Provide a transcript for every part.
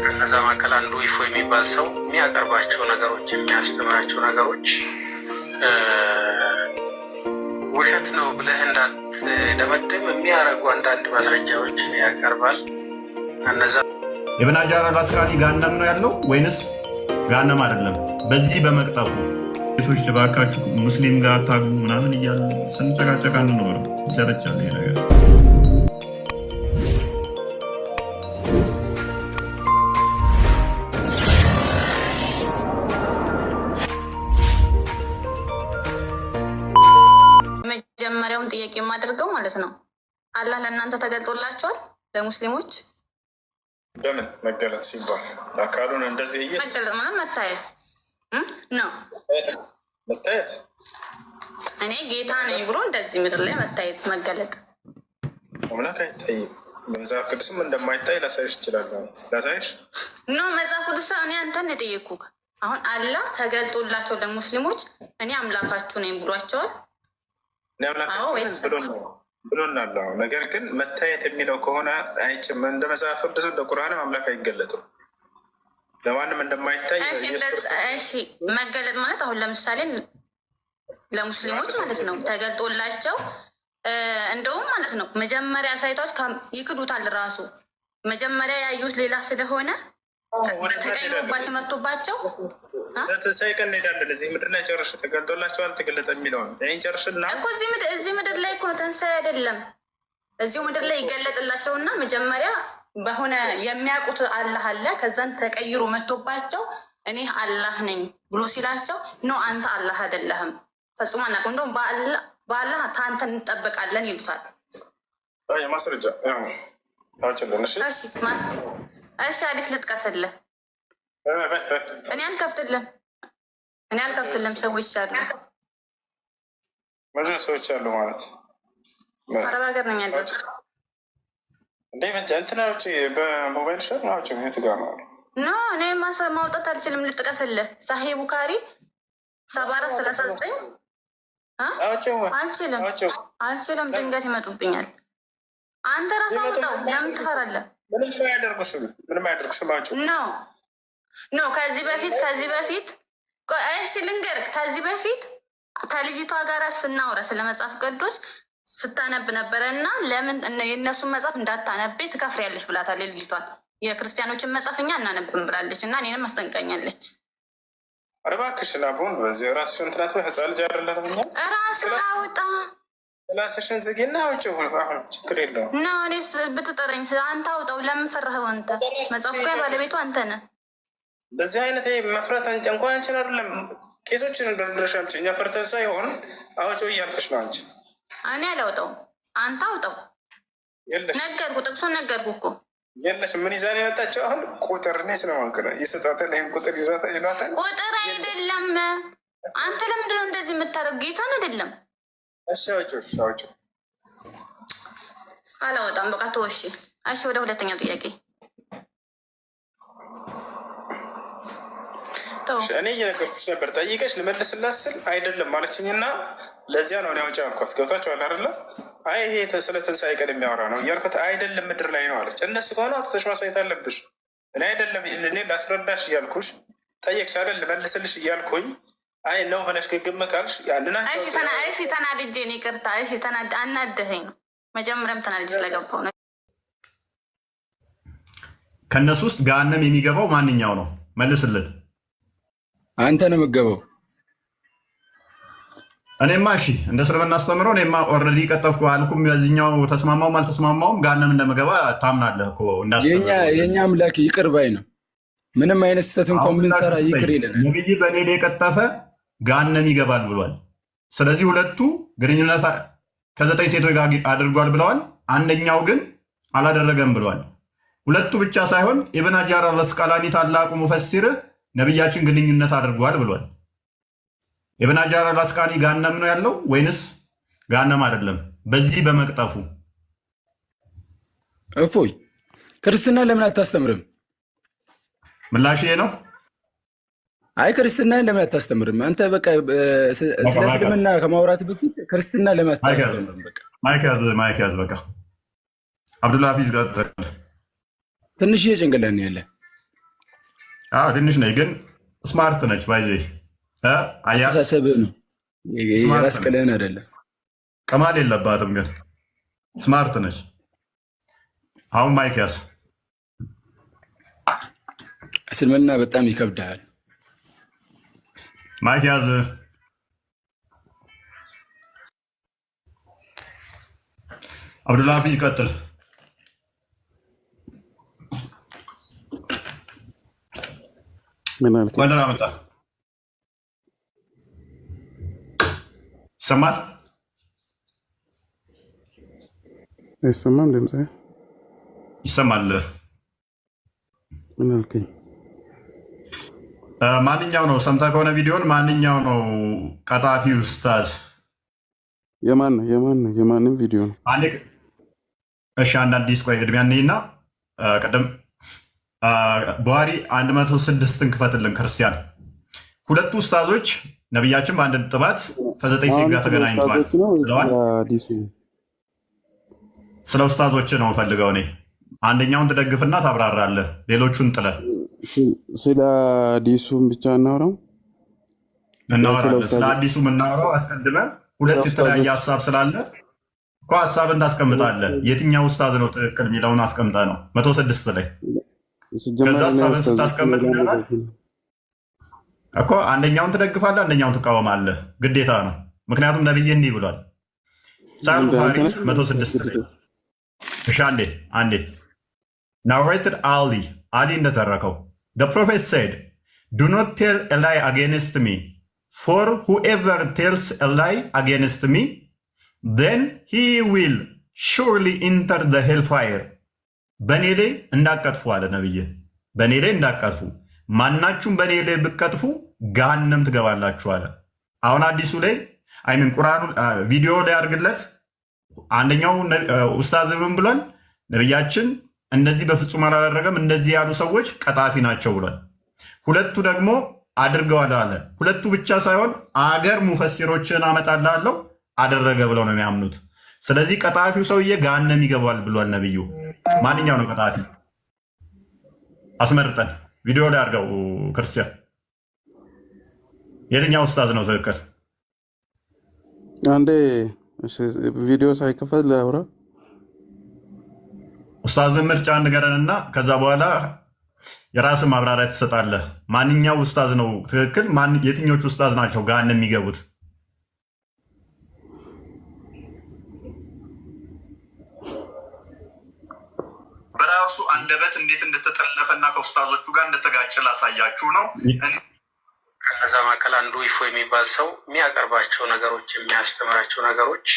ከነዛ መካከል አንዱ ይፎ የሚባል ሰው የሚያቀርባቸው ነገሮች፣ የሚያስተምራቸው ነገሮች ውሸት ነው ብለህ እንዳትደመድም የሚያደርጉ አንዳንድ ማስረጃዎችን ያቀርባል። እነዛ ኢብን ሀጃር አል-አስቃላኒ ገሃነም ነው ያለው ወይንስ ገሃነም አይደለም? በዚህ በመቅጠፉ ሴቶች እባካችሁ ሙስሊም ጋር አታግቡ ምናምን እያሉ ስንጨቃጨቅ አንኖርም። ይሰለቻል ይሄ ነገር። መጀመሪያውን ጥያቄ የማደርገው ማለት ነው፣ አላህ ለእናንተ ተገልጦላችኋል? ለሙስሊሞች። በምን መገለጥ ሲባል አካሉን እንደዚህ እየ መገለጥ ማለት መታየት ነው። መታየት። እኔ ጌታ ነኝ ብሎ እንደዚህ ምድር ላይ መታየት፣ መገለጥ። አምላክ አይታይም። በመጽሐፍ ቅዱስም እንደማይታይ ላሳይሽ እችላለሁ። ላሳይሽ። No፣ መጽሐፍ ቅዱስ፣ እኔ አንተን የጠየቅኩህ አሁን አላህ ተገልጦላቸው ለሙስሊሞች እኔ አምላካችሁ ነኝ ብሏቸዋል? እኔ አምላካችሁ ነኝ ብሎናል። አዎ። ነገር ግን መታየት የሚለው ከሆነ አይችም። እንደ መጽሐፍ ቅዱስ እንደ ቁርአንም አምላክ አይገለጥም። ለማንም እንደማይታይ ኢየሱስ ክርስቶስ እሺ፣ መገለጥ ማለት አሁን ለምሳሌ ለሙስሊሞች ማለት ነው ተገልጦላቸው እንደውም ማለት ነው መጀመሪያ ሳይቷት ይክዱታል። ራሱ መጀመሪያ ያዩት ሌላ ስለሆነ ተቀይሮባቸው መጥቶባቸው። ትንሣኤ ቀን እንሄዳለን። እዚህ ምድር ላይ ጨርሽ ተገልጦላቸው አልተገለጠ የሚለውን ይህን ጨርሽና እኮ እዚህ ምድር ላይ እኮ ነው፣ ትንሣኤ አይደለም። እዚሁ ምድር ላይ ይገለጥላቸውና መጀመሪያ በሆነ የሚያውቁት አላህ አለ። ከዛን ተቀይሮ መጥቶባቸው እኔ አላህ ነኝ ብሎ ሲላቸው no፣ አንተ አላህ አይደለህም፣ ፈጽሞ አናውቅም፣ እንደውም በአላህ ከአንተ እንጠበቃለን ይሉታል። ማስረጃ አውጭልን። እሺ። እሺ፣ አዲስ ልጥቀስልህ። እኔ አልከፍትልም፣ እኔ አልከፍትልም። ሰዎች አሉ። ብዙ ሰዎች አሉ ማለት? አረብ ሀገር ነኝ ያለሁት። እንዴ፣ እንትናዎች በሞባይል ሸር ናቸው የቱ ጋር ነው? No፣ እኔ ማውጣት አልችልም። ልጥቀስልህ፣ ሳሂህ ቡካሪ 7439። አልችልም፣ አልችልም። ድንገት ይመጡብኛል። አንተ ራስህ አውጣው። ለምን ትፈራለህ? ምንም አያደርጉሽም። ምንም አያደርጉሽም። አውጪው። No፣ ከዚህ በፊት፣ እሺ ልንገርህ፣ ከዚህ በፊት ከልጅቷ ጋር ስናወራ ስለ መጽሐፍ ቅዱስ ስታነብ ነበረ እና ለምን የእነሱን መጽሐፍ እንዳታነቤ ትከፍሪያለሽ ብላታለች ልጅቷን። የክርስቲያኖችን መጽሐፍ እኛ አናነብም ብላለች እና እኔንም አስጠንቀኛለች። ኧረ እባክሽን አቡን በዚህ ራስሽን እንትን አትበይ። ህፃን ልጅ አይደለንም እኛ። ራስህ አውጣ። ራስሽን ዝጊና አውጪው። አሁን ችግር የለውም። No፣ እኔ ብትጠረኝ አንተ አውጣው። ለምን ፈራኸው? አንተ መጽሐፉ ጋር ባለቤቱ አንተ ነህ። በዚህ አይነት መፍራት እንኳን አንቺን አይደለም ቄሶችን ደርድረሽ አምጪ። እኛ ፈርተን ሳይሆን አውጪው እያልኩሽ ነው። አንቺ እኔ አላውጣውም፣ አንተ አውጣው። ነገርኩ፣ ጥቅሱን ነገርኩ እኮ። የለሽ። ምን ይዛ ነው የመጣችው? አሁን ቁጥር እኔ ስለማውቅ ነው። ይሰጣታል፣ ይህን ቁጥር ይዟታል ይሏታል። ቁጥር አይደለም። አንተ ለምንድን ነው እንደዚህ የምታደርግ? ጌታን አይደለም። እሺ አውጪው፣ እሺ አውጪው። አላወጣም። በቃ ተወው። እሺ፣ እሺ። ወደ ሁለተኛው ጥያቄ። እኔ እየነገርኩሽ ነበር። ጠይቀሽ ልመልስላት ስል አይደለም ማለችኝና ለዚያ ነው እኔ አውጪ አልኳት። ገብታችኋል አይደለ? አይ ይሄ ስለ ትንሣኤ ቀን የሚያወራ ነው እያልኳት አይደለም ምድር ላይ ነው አለች። እነሱ ከሆነ አውጥተሽ ማሳየት አለብሽ። እኔ አይደለም እኔ ላስረዳሽ እያልኩሽ ጠየቅሽ አይደል? ልመልስልሽ እያልኩኝ አይ ነው ብለሽ ግግም ካልሽ ያንን እሺ ተናድጄ ነው፣ ይቅርታ። እሺ አናደኸኝ ነው። መጀመሪያም ተናድጄ ስለገባሁ ነው። ከእነሱ ውስጥ ገሃነም የሚገባው ማንኛው ነው? መልስልን። አንተ ነው የምትገባው። እኔማ እሺ እንደ እስልምና አስተምረው እኔማ already ቀጠፍኩ አልኩም። በዚህኛው ተስማማውም አልተስማማውም ገሃነም እንደምገባ ታምናለህ እኮ። የኛ አምላክ ይቅር ባይ ነው። ምንም አይነት ስህተት እንኳን ብንሰራ ይቅር ይለናል። ነብይ በእኔ ላይ የቀጠፈ ገሃነም ይገባል ብሏል። ስለዚህ ሁለቱ ግንኙነት ከዘጠኝ ሴቶች ጋር አድርጓል ብለዋል። አንደኛው ግን አላደረገም ብሏል። ሁለቱ ብቻ ሳይሆን ኢብን ሀጃር አል-አስቀላኒ ታላቁ ሙፈሲር ነቢያችን ግንኙነት አድርጓል ብሏል። ኢብን ሀጃር አል-አስቀላኒ ገሃነም ነው ያለው ወይንስ ገሃነም አይደለም? በዚህ በመቅጠፉ። እፎይ፣ ክርስትና ለምን አታስተምርም? ምላሽ ይሄ ነው። አይ፣ ክርስትና ለምን አታስተምርም? አንተ በቃ ስለ እስልምና ከማውራት በፊት ክርስትና ለምን አታስተምርም? በቃ mic ያዝ፣ mic ያዝ። በቃ አብዱልሀፊዝ ቀጥል። ትንሽዬ ጭንቅላት ነው ያለ። አዎ ትንሽ ነች፣ ግን smart ነች። By the way አያ አስተሳሰብህ ነው፣ smart የራስ ነች። ቅልህን አይደለም። ቅማል የለባትም፣ ግን smart ነች። አሁን mic ያዝ። እስልምና በጣም ይከብድሃል። Mic ያዝ። አብዱልሀፊዝ ይቀጥል። ምን አልከኝ? ወንደር አመጣ ይሰማል? አይሰማም ድምጽ? ይሰማል። ምን አልከኝ? ማንኛው ነው ሰምተህ ከሆነ ቪዲዮን ማንኛው ነው ቀጣፊ ኡስታዝ? የማን ነው? የማን ነው? የማንም ቪዲዮ ነው? አንዴ እሺ፣ አንድ አዲስ ቆይ እድሜያ እንይና ቅድም ቡሃሪ 106ን ክፈትልን ክርስቲያን። ሁለቱ ኡስታዞች ነቢያችን በአንድ ጥባት ከዘጠኝ ሴት አሁን ጋር ስለ ተገናኝተዋል ኡስታዞች ነው ወይስ ብለዋል። ስለ ሀዲሱ ነው? ስለ ኡስታዞች ነው ፈልገው እኔ አንደኛውን ትደግፍና ታብራራለህ፣ ሌሎቹን ጥለህ ስለ ሀዲሱም ብቻ እናውራው ወይ ስለ እናወራለን። ስለ ኡስታዞች? አዲሱ የምናወራው አስቀድመ ስለ ሁለት የተለያየ ኡስታዞች ሀሳብ ስላለ እኮ ሀሳብ እንዳስቀምጣለህ የትኛው ኡስታዝ ነው ትክክል የሚለውን አስቀምጠ ነው 106 ላይ። ሲጀመር ከዛ እኔ ሀሳብን ኡስታዞች ስታስቀምጥ በጣም ይሆናል ነው እኮ አንደኛውን ትደግፋለህ፣ አንደኛውን ትቃወማለህ። ግዴታ ነው። ምክንያቱም ነብይ እንዲህ ብሏል። ሳሂህ አንተ ቡኻሪ አንተ ነህ 106 ላይ። እሺ አንዴ አንዴ narrated አሊ፣ አሊ እንደተረከው the prophet said, "Do not tell a lie against me, for whoever tells a lie against me, then he will surely enter the hellfire." በእኔ ላይ እንዳትቀጥፉ አለ ነብይ። በእኔ ላይ እንዳትቀጥፉ፣ ማናችሁም በእኔ ላይ ብትቀጥፉ ገሃነም ትገባላችሁ አለ። አሁን አዲሱ ላይ I mean ቁርአኑ ቪዲዮ ላይ አድርግለት። አንደኛው ኡስታዝ ምን ብሏል? ነቢያችን እንደዚህ በፍጹም አላደረገም፣ እንደዚህ ያሉ ሰዎች ቀጣፊ ናቸው ብሏል። ሁለቱ ደግሞ አድርገዋል አለ። ሁለቱ ብቻ ሳይሆን አገር ሙፈሲሮችን አመጣልሃለሁ አደረገ ብለው ነው የሚያምኑት። ስለዚህ ቀጣፊው ሰውዬ ገሃነም ይገባል ብሏል ነብዩ። ማንኛው ነው ቀጣፊ? አስመርጠን ቪዲዮ ላይ አድርገው ክርስቲያን፣ የትኛው ኡስታዝ ነው ትክክል? አንዴ እሺ፣ ቪዲዮ ሳይከፈት ላውራ። ኡስታዝን ምርጫ ንገረንና ከዛ በኋላ የራስን ማብራሪያ ትሰጣለህ። ማንኛው ኡስታዝ ነው ትክክል? የትኞቹ ኡስታዝ ናቸው ገሃነም የሚገቡት? በራሱ አንደበት እንዴት እንደተጠለፈና ከኡስታዞቹ ጋር እንደተጋጨ ላሳያችሁ ነው። ከነዛ መካከል አንዱ ይፎ የሚባል ሰው የሚያቀርባቸው ነገሮች፣ የሚያስተምራቸው ነገሮች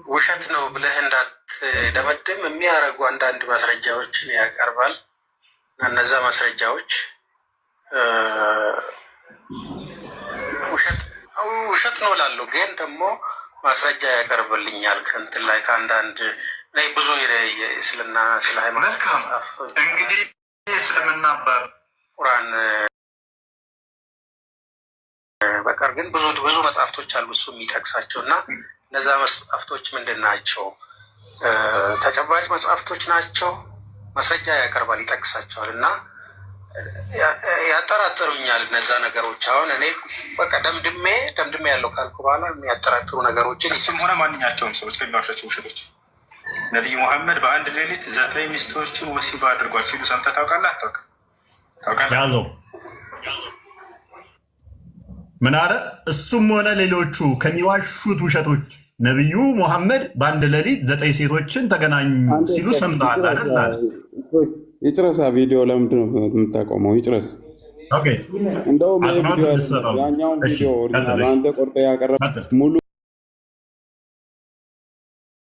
ውሸት ነው ብለህ እንዳትደመድም የሚያደርጉ አንዳንድ ማስረጃዎችን ያቀርባል። እና እነዛ ማስረጃዎች ውሸት ውሸት ነው እላለሁ፣ ግን ደግሞ ማስረጃ ያቀርብልኛል ከእንትን ላይ ከአንዳንድ ላይ ብዙ የእስልምና ስለ ሃይማኖት መልካም መጽሐፍቶች እንግዲህ እስልምና ቁርአን በቀር ግን ብዙ ብዙ መጽሐፍቶች አሉ እሱ የሚጠቅሳቸው፣ እና እነዛ መጽሐፍቶች ምንድን ናቸው? ተጨባጭ መጽሐፍቶች ናቸው። ማስረጃ ያቀርባል፣ ይጠቅሳቸዋል፣ እና ያጠራጥሩኛል እነዛ ነገሮች። አሁን እኔ በቃ ደምድሜ ደምድሜ ያለው ካልኩ በኋላ የሚያጠራጥሩ ነገሮችን እሱም ሆነ ማንኛቸውም ሰዎች ከሚዋሻቸው ውሸቶች ነቢዩ ሙሐመድ በአንድ ሌሊት ዘጠኝ ሚስቶችን ወሲብ አድርጓል ሲሉ ሰምተህ ታውቃለህ? አታውቅም? ታውቃለህ? ያዘው ምን አለ? እሱም ሆነ ሌሎቹ ከሚዋሹት ውሸቶች ነቢዩ ሙሐመድ በአንድ ሌሊት ዘጠኝ ሴቶችን ተገናኙ አንዴ ሲሉ ሰምተሃል አይደል? አለ። ይጭረሳ። ቪዲዮ ለምንድን ነው የምታቆመው? ይጭረስ። Okay፣ እንደውም ይሄ አጽንኦት ቪዲዮ እንድትሰጠው። ያኛውን እሺ፣ ቪዲዮ ቀጥል። Original እሺ፣ አንተ ቆርጠህ ያቀረብ ቀጥል። ሙሉ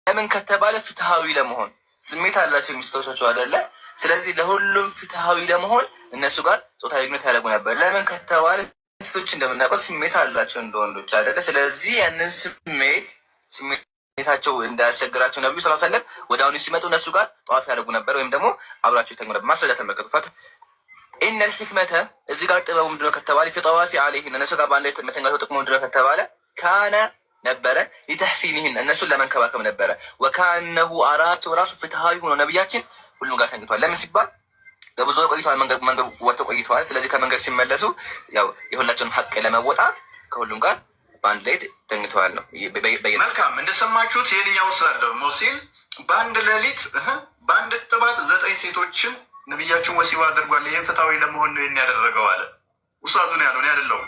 ለምን ከተባለ ፍትሃዊ ለመሆን ስሜት አላቸው ሚስቶቻቸው አይደለ? ስለዚህ ለሁሉም ፍትሃዊ ለመሆን እነሱ ጋር ጾታዊ ግንኙነት ያደርጉ ነበር። ለምን ከተባለ ሴቶች እንደምናውቀው ስሜት አላቸው እንደ ወንዶች አይደለ? ስለዚህ ያንን ስሜታቸው እንዳያስቸግራቸው ነቢዩ ስ ሰለም ወደ አሁኑ ሲመጡ እነሱ ጋር ጠዋፍ ያደርጉ ነበር፣ ወይም ደግሞ አብራቸው ይተኙ ነበር። ማስረጃ ተመልከቱ። إن الحكمة እዚህ ጋር ጥበቡ ምንድነው ከተባለ في الطواف عليهن እነሱ ጋር በአንድ ላይ መተኛቱ ጥቅሙ ምንድነው ከተባለ كان ነበረ። لتحسينهن እነሱን ለመንከባከብ ነበረ። وكأنه አራቸው ራሱ ፍትሃዊ ሆኖ ነቢያችን ሁሉም ጋር ተኝቷል። ለምን ሲባል በብዙ ቆይተዋል፣ መንገድ ወጥተው ቆይተዋል። ስለዚህ ከመንገድ ሲመለሱ ያው የሁላቸውንም ሀቅ ለመወጣት ከሁሉም ጋር በአንድ ላይ ተኝተዋል ነው። መልካም፣ እንደሰማችሁት ይህንኛው ኡስታዝ ደግሞ ሲል በአንድ ሌሊት፣ በአንድ ጥባት ዘጠኝ ሴቶችን ነቢያችን ወሲብ አድርጓል። ይህን ፍትሃዊ ለመሆን ነው ይህን ያደረገው አለ። ኡስታዙ ነው ያለው፣ እኔ አይደለሁም።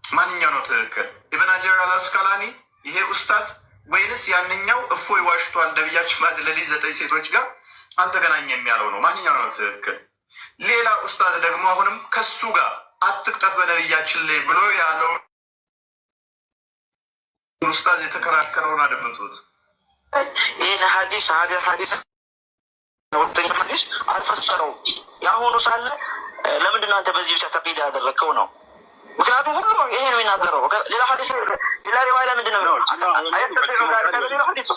ማንኛው ነው ትክክል? ኢብን ሀጀር አል አስቀላኒ ይሄ ኡስታዝ ወይንስ ያንኛው እፎይ ዋሽቷል፣ ነቢያችን በአንድ ሌሊት ዘጠኝ ሴቶች ጋር አልተገናኘም ያለው ነው? ማንኛው ነው ትክክል? ሌላ ኡስታዝ ደግሞ አሁንም ከሱ ጋር አትቅጠፍ በነቢያችን ላይ ብሎ ያለው ኡስታዝ የተከራከረውን አድምጡት። ይህን ሀዲስ ሀዲስ ሁለተኛ ሀዲስ አልፈሰረውም። የአሁኑ ሳለ ለምንድን ነው አንተ በዚህ ብቻ ተቅይድ ያደረግከው ነው? ምክንያቱም ሁሉ ይሄ ነው የሚናገረው። ሌላ ሀዲስ፣ ሌላ ሪዋያ ላይ ምንድን ነው የሚለው? ሀዲስ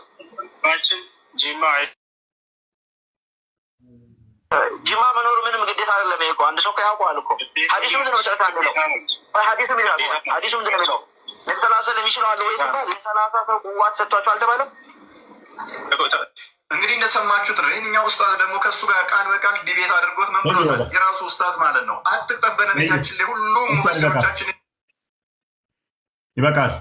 ጂማ መኖሩ ምንም ግዴታ አይደለም። ይሄ እኮ አንድ ሰው እኮ ያውቀዋል እኮ። ሀዲሱ ምንድን ነው መጨረሻ የሚለው? ሀዲሱ ምን ይላል? ሀዲሱ ምንድን ነው የሚለው? ነቢ ስ ስለም ይችላሉ ወይ ሲባል የ30 ሰው ቁዋት ሰጥቷቸው አልተባለም? እንግዲህ እንደሰማችሁት ነው። ይህንኛው ኡስታዝ ደግሞ ከእሱ ጋር ቃል በቃል debate አድርጎት ምን ብሎታል? የራሱ ኡስታዝ ማለት ነው። አትቅጠፍ በነቢያችን ላይ ሁሉም ሙፈሲሮቻችን ይበቃል።